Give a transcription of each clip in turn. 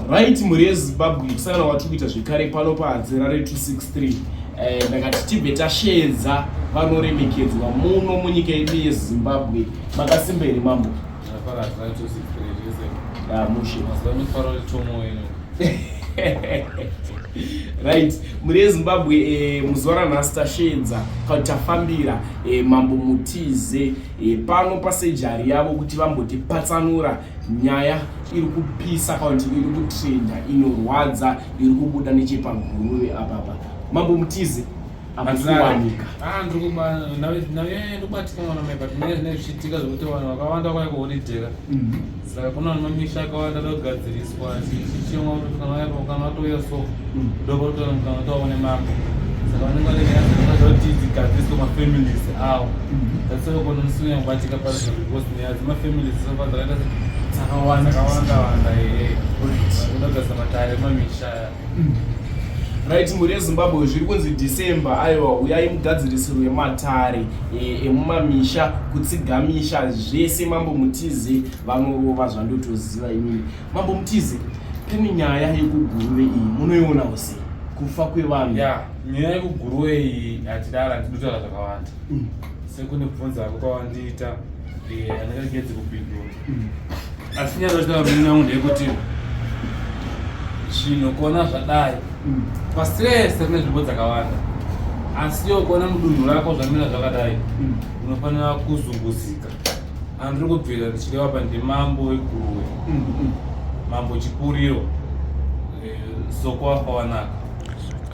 Right, mhuri yeZimbabwe, kusangana kwatiri kuita zvekare pano paHadzirare 263. Ndakati tibve tasheedza vanoremekedzwa muno munyika yedu yeZimbabwe. Makasimba here mambo? Mushe. Right, mhuri yeZimbabwe, muzuva ranhasi tasheedza kana tafambira mambo Mutize pano pasejari yavo kuti vambotipatsanura nyaya iri kupisa kana kuti iri kutrenda inorwadza iri kubuda nechepaGuruve apapa. Mambo Mutize, amukuwanika. Ndikubatika mwana mai, but nyaya zvinenge zvichiitika zvekuti vanhu vakawanda vakauya kuholidhera, saka kuna mamisha akawanda ada kugadziriswa, chichimwa kuti kana watouya so ndopakutora mukana tovaone mambo. Saka vanenge vane nyaya dzinoda kuti dzigadziriswe, mafamilies avo. That's why kona musina kubatika pazvo, because nyaya dzemafamilies sofa dzakaita dzakawanda. Dzakawanda wanda, ehe, kuda kugadzisa matare emamisha aya. Right, mhuri yeZimbabwe, zviri kunzi December, aiwa, uyai mugadzirisirwe matare emumamisha, kutsiga misha, zvese. Mambo Mutize vanorova zvandotoziva inini. Mambo Mutize, pane nyaya yekuGuruve iyi, munoionawo sei kufa kwevanhu? Ya, nyaya yekuGuruve iyi, hatidara, handinotaura zvakawanda. Sekundibvunza ako kwawandiita, handingaregedzi kupindura. Asi nyaya dzachitaura munini wangu ndeyekuti zvinhu kuona zvadai, pasi rese rine nzvimbo dzakawanda, asi iwe kuona mudunhu rako zvamira zvakadai, unofanira kuzunguzika. Andiri kubvira ndichireva pa ndimambo weGuruve, Mambo Chipuriro, Soko Wafawanaka,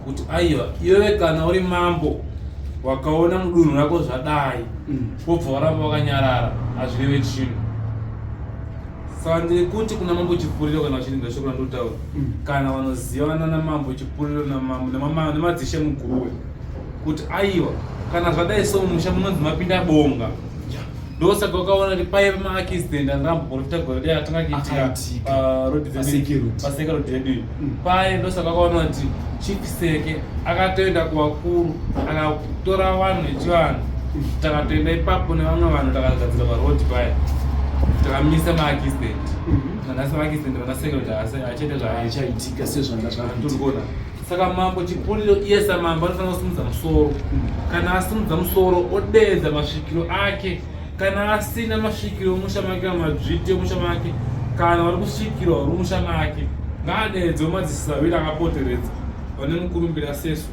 kuti aiwa, iwewe kana uri mambo wakaona mudunhu rako zvadai, wobva waramba wakanyarara, hazvireve chinhu. Saka ndiri kuti kuna Mambo Chipuriro, kana vachindinzwa shoko randotaura, kana vanozivana naMambo Chipuriro nemadzishe muGuruve, kuti aiwa, kana zvadai so, musha munonzi mapinda bonga. Ndosaka ukaona kuti paive maaccident angamboprofita gore dai atanga kuitika. Akaitika. Paroad. PaSeke Road. PaSeke Road yedu paye. Ndosaka ukaona kuti Chief Seke akatoenda kuvakuru, akatora vanhu vechivanhu, takatoenda ipapo nevamwe vanhu, takagadzira parodi paya, takamisa maaccident. Nanhasi maaccident vana Seke Road achaita zvaaita. Achaitika sezvanga zvakuitika. Tiri saka Mambo Chipuriro iye samambo anofanira kusimudza musoro. Kana asimudza musoro, odeedza masvikiro ake. Kana asina masvikiro emusha make kana madzviti emusha make, kana vari kusvikirwa vari musha make, ngaadeedzewo madzisisaviri akapoteredza vane mukurumbira sesu,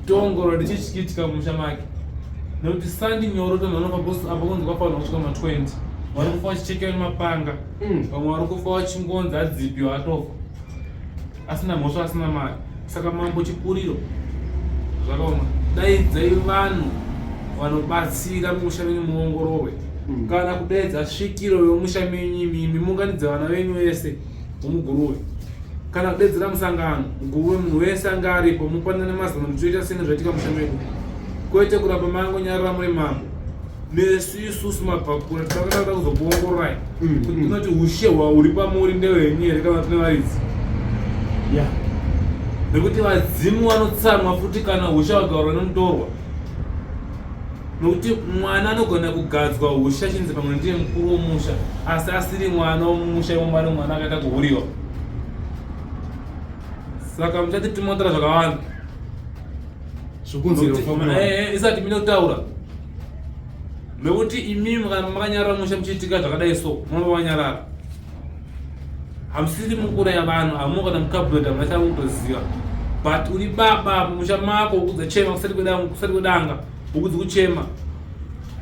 toongorora tichichikiitika mumusha make, nekuti sandi nyoro tonhu vanofa apo kunzi kwafanira kusvika ma20 vari kufa vachichekewa nemapanga. Vamwe vari kufa vachingonzi adzipiwa, atofa asina mhosva, asina mari. Saka Mambo Chipuriro, zvakaoma, daidzai vanhu vanobatsira mumusha menyu muongororwe, kana kudaidza svikiro yomusha menyu imimi, muunganidze vana venyu vese muMuguruve, kana kudaidzira musangano muGuruve, munhu wese anga aripo, mupanane mazano kuti toita sei nezvaitika musha medu, kwete kuramba mangonyarara muri mambo. Nesu isusu mabvakura takada kuzokuongororai kuti tinoti ushe hwauri pamuri ndehwenyu here kana tine varidzi, nekuti vadzimu vanotsamwa futi kana ushe hwagaurwa nemutorwa, nokuti mwana anogona kugadzwa ushe achinzi pamwe ndiye mukuru womusha, asi asiri mwana womusha imomo, ari mwana akaita kuhuriwa. Saka muchatituma kutaura zvakawanda. Zvokunzira kufamba. Isati mine kutaura, nekuti imimi kana makanyarara musha muchiitika zvakadai so, munova wanyarara, hamusiri mukuraya vanhu, hamu kana mukaburet hamuna chamukutoziva, but uri baba musha mako, ukudza chema kusati kwedanga, kusati kwedanga ukudzi kuchema,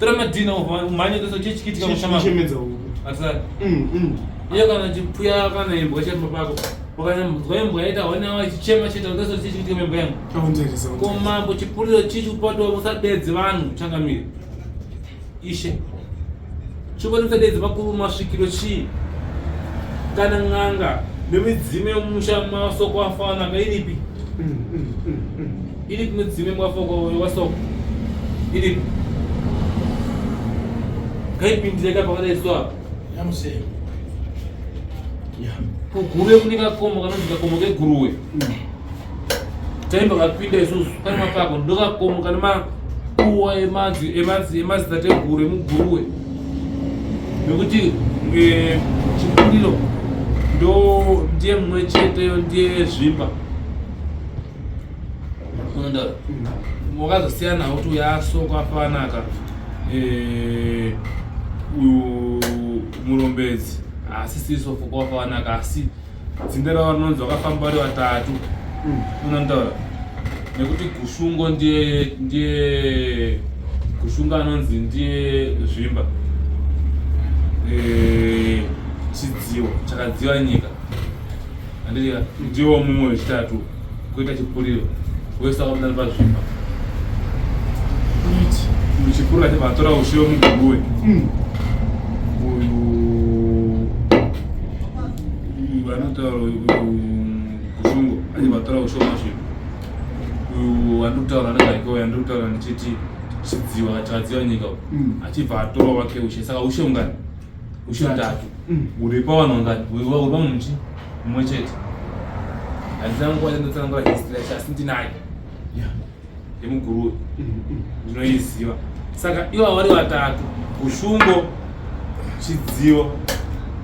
tora madhina umhanye toso chichikitika musha mako. Chichemedza uku. Hatisati iye kana chipfuya kana imbwa chemba pako, wakanzwa imbwa yaita honawa ichichema chete, ndoso chichikitika membwa yangu. Aunderesa. Ko Mambo Chipuriro, chichi kupatwa musadedze vanhu, changamire ishe, chikuti musadedze vakuru masvikiro chii, kana n'anga nemidzimu yemumusha masoko afanaka iripi? Iripi midzimu yemuwafoko wasoko iripi? Ngaipindire kapakadai so apa. Yamusei. KuGuruve kune kakomo kanonzi kakomo keGuruwe. Taimba kapinda isusu kane mapako, ndokakomo kane makuwa emadzitateguru emuGuruwe, nekuti Chipuriro Ndo ndiye mumwe cheteyo ndiye zvimba. Unoda wakazosiyana kuti uyu asoko afanaka eh, uyu murombedzi asi siso foko wafanaka asi dzinde ravo rinonzi vakafamba vari vatatu unondaura nekuti gushungo ndiye ndiye gushungo anonzi ndiye zvimba eh, chidziwo chakadziwa nyika handiti ndiwo mumwe wechitatu kuita chipuriro wese akabuda pazvimba chipuriro achibva atora ushe wemuguruwe hmm. uyu vanotaura gushungo achibva atora ushe wemasvimba uyu andikutaura nezvake uyu andikutaura ndichiti chidziwa chakadziwa nyika hmm. achibva atora wake ushe saka ushe ungani ushe utatu mm. uri pavanhu vangani uri pamunhu chi mumwe chete handina nguva yandotsanangura history yacho asi ndinayo yemuguruve mm, mm. ndinoiziva saka iva vari vatatu ushungo chidziwo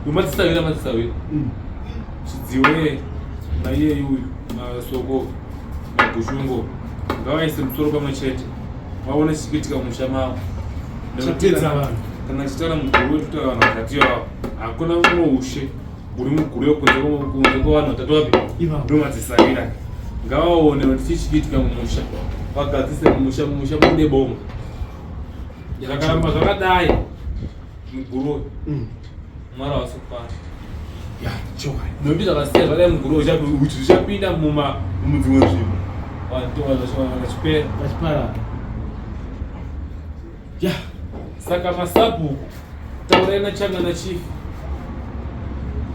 wemadzisawira madzisawira chidziwo iye naiyeyi uyu masoko magushungo ngavaise musoro pamwe chete vaone chichiitika mumusha mavo Chapedza vanhu. Kana chitaura muguru wekutaura vanhu vatatu ivavo hakuna mumwe ushe uri muguru wekunze kunze kwevanhu vatatu vapi ndomadzisavira ngavaone kuti chii chichiitika mumusha vagadzise mumusha mumusha mude bonga zvakaramba zvakadai muguru Mwari hawasi kufara. Ya, chokwadi. Nekuti zvakasiya zvadai muguru uchi zvichapinda muma mudzimwe nzvimbo. Vanhu vachipera. Vachiparara. Ya. Saka masabhuku taurai nachanga nachief.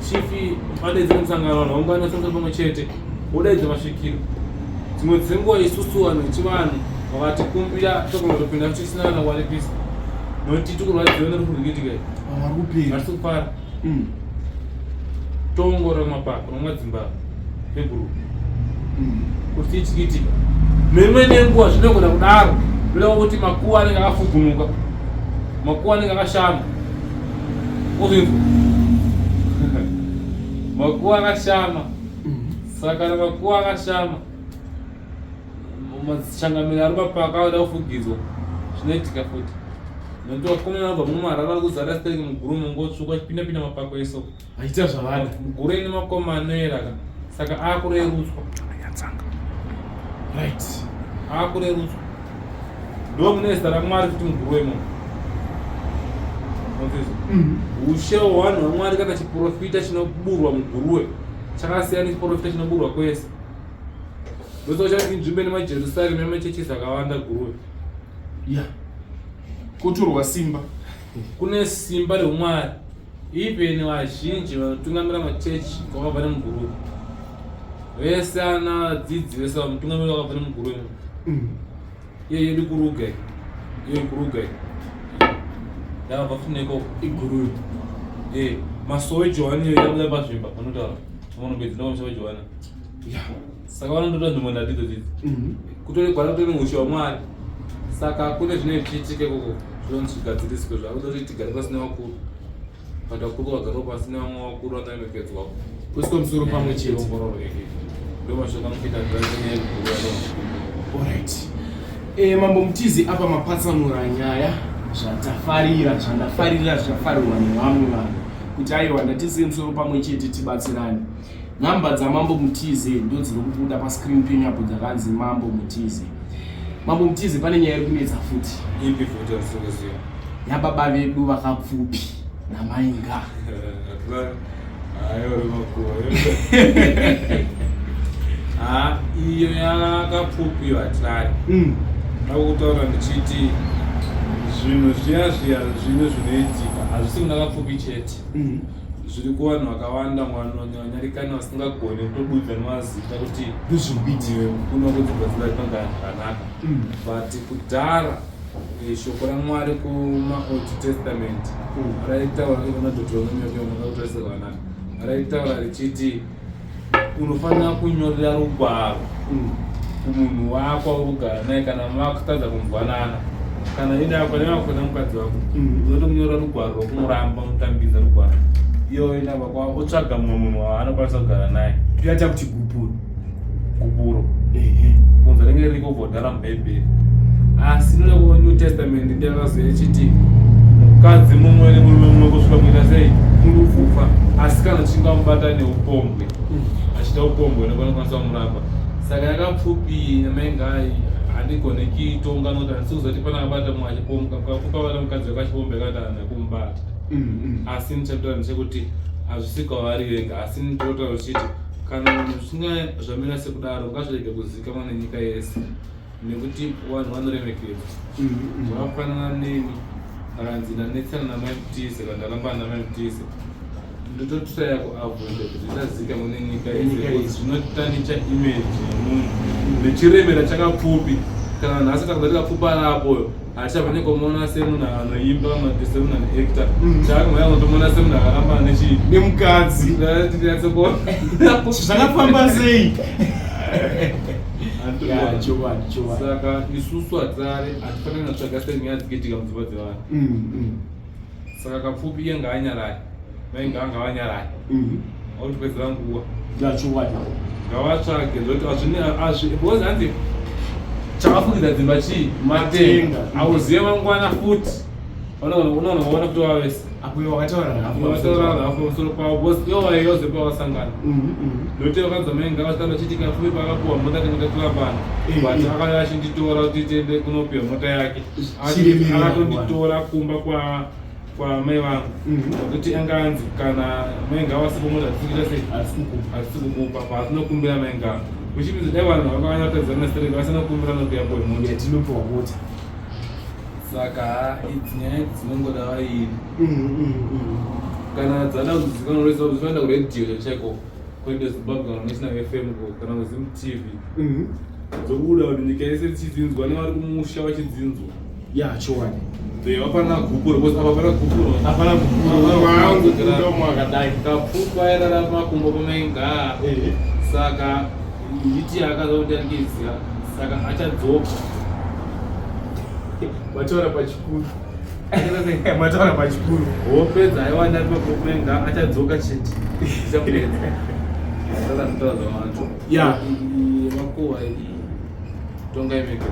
Chief vadeedza musangano vanhu vaungana sasa pamwe chete vodaidza masvikiro. Dzimwe dzenguva isusu vanhu vechivanhu vakatikumbira togona kutopinda tisina kana kuvaripisa. Nokuti tikurwadziwa nerufurikiti kai. Vari kupera. Varisi kufara. Toongorora mapako nomadzimba eguru. Kuti chii chikiitika. Neimwe nenguva zvinogona kudaro. Ndoda kuti makuva anenge akafugunuka. Makuva anenge akashama. Uzvinzwa? Makuva akashama. Saka kana makuva akashama machangamire ari mapaka anoda kufugidzwa zvinoitika futi nokuti vakomana vabva mumarara vari kuzara stereki muguru mungotsvuka vachipinda pinda mapako eso vachiita zvavada muguru ine makoma anoera ka saka akurerutswa anyatsanga right akurerutswa ndo mune zita ramwari futi muguru wemunhu ushe hwevanhu vamwari kana chiprofita chinoburwa muguruwe chakasiyana nechiprofita chinoburwa kwese ndotocha inzvimbo ine majerusarema emachechi akawanda guruve ya kutorwa simba kune simba reumwari even vazhinji vanotungamira machechi kwakabva nemuguruve vese ana vadzidzi vese vamutungamiri vakabva nemuguruve Iyo yedu kuruga iyi. Iyo kuruga iyi. Ndakabva futi nekoko. Iguruve. Eh, masowe Johani iyo yabuda pazvimba panotaura. Vanobedzi ndomusha Johani. Yeah. Saka vanotoita nzvimbo ndatidzo dzidzi. Kutore gwara kutore ushe waMwari. Saka kune zvine zvichiitika ikoko zvinonzi zvigadziriswe zvakuda kuti tigare pasina vakuru. Vanhu vakuru vagara pasi nevamwe vakuru vanoremekedzwa. Kuiswa musoro pamwe chete. Ongororo yake. Ndo mashoko anokuita kuti Alright. Eh, Mambo Mutizi apa mapatsanura nyaya zvatafarira zvandafarira zvafarirwa nevamwe vanhu kuti aiwa ndatisiye musoro pamwe chete tibatsirane. Nhamba dzaMambo Mutize ndodziri kubuda pascreen penyu apo dzakanzi Mambo Mutize. Mambo Mutize pane nyaya iri kunetsa futi. Ipi futi yandisiri kuziva? Yababa vedu vakapfupi namai nga. Ayo makuwa. Ah, iyo yakapfupi hatirari. Ndakutaura ndichiti zvinhu zviya zviya zvinhu zvinoitika hazvisi kuna kapfupi chete. Zviri kuvanhu vakawanda vanyarikani vasingagone kutodudza nemazita kuti ndozviri kuno kudzimba dzingapangana zvakanaka but kudhara eh, shoko ramwari kumaold testament raitaura kuna deuteronomiokutarisa zvakanaka raitaura richiti unofanira kunyorera rugwaro kumunhu wako wauri kugara naye kana makutadza kunzwanana kana ine ako nevako nemukadzi wako unotomunyora rugwaro rwokumuramba unotambidza rugwaro. Iye oenda kumba kwavo, otsvaga mumwe munhu waanokwanisa kugara naye. Toyata kuti gupuro. Gupuro. Kunze rinenge riri kubhodhara muBhaibheri. Asi inoda ku New Testament ndiyakazoya ichiti mukadzi mumwe nemurume mumwe kusvika kuita sei? Kufa. Asi kana uchinge wamubata neupombwe, achiita upombwe unokwanisa kumuramba. Saka yakapfupi namai Ngai handigone kuitonga nokuti handisi kuziva kuti pane akabata mumwe achipombwa, Kapfupi abata mukadzi wake achipombwa kana kuti haana kumubata. Asi ndichataura ndechekuti hazvisi kwavari vega, asi ndinotaura ndichiti kana vanhu zvichinge zvamira sekudaro ngazvirege kuzivikanwa nenyika yese nekuti vanhu vanoremekedzwa. Zvakafanana neni akanzi ndanetsana namai Mutize kana ndarambana namai Mutize, ndototraya kuavoida kuti zvisazivikanwe nenyika yese because zvinotanicha image yemunhu nechiremera chakapfupi. Kana nhasi takaza tikapfupa arapoyo hatichabva kumuona semunhu anoimba kana kuti semunhu anoacta, taakumhanya kutomuona semunhu akarambana nechii? Nemukadzi. Zvakafamba sei? Ya, chokwadi, chokwadi. Saka isusu hatirare, hatifaniri kutsvaga senyaya dzikiitika mudzimba dzevanhu. Saka Kapfupi iye ngaanyarare, mai ngaa ngavanyarare, autipedzera nguva. Ya, chokwadi. Ngavatsvage zvokuti hazvine azvi because hanzi chakafukidza dzimba chii? Matenga. Matenga. Auzive mangwana futi unoona kuona kuti wavese. Apo iwe wakataura nhafu. Vataura hafu pamusoro pavo because ivo vaiyoze pavasangana, nokuti vakanzi mai ngavachitamba chiti Kapfupi pakapuwa mota tinge tatorambana, but akauya achinditora kuti tiende kunopiwa mota yake. Chiremera. Akatonditora kumba kwa kwamai vangu nokuti anga anzi kana mai ngavasipo mota hatisi kuita sei? Hatisi kukupa. Hatisi kukupa paatinokumbira mai ngava, which means dai vanhu vakanyanya kutadzana stereki vasina kukumbira nokuyapuwe mota. Ya, tinopiwa mota. Saka idzi nyaya idzi dzinongoda vairi kana dzada kuzivikanwa rese, zvinoenda kuredhiyo chaiko, kuenda Zimbabwe kana National FM kana kuZim TV, dzobuda kuti nyika yese tichidzinzwa nevari kumusha vachidzinzwa. Ya, chokwadi. Hapana gupuro because apa pana gupuro. Hapana gupuro wangu kudomo akadai. Kapfupi airara makumbo pamaingaa. Saka hiti akazodarikidza, saka achadzoka. Mataura pachikuru, mataura pachikuru. Hope dzaiwanda pakumenga, achadzoka chete, tichamudedza. Saka zvitaura zvavanhu. Makuhwa iyi, tongai mega.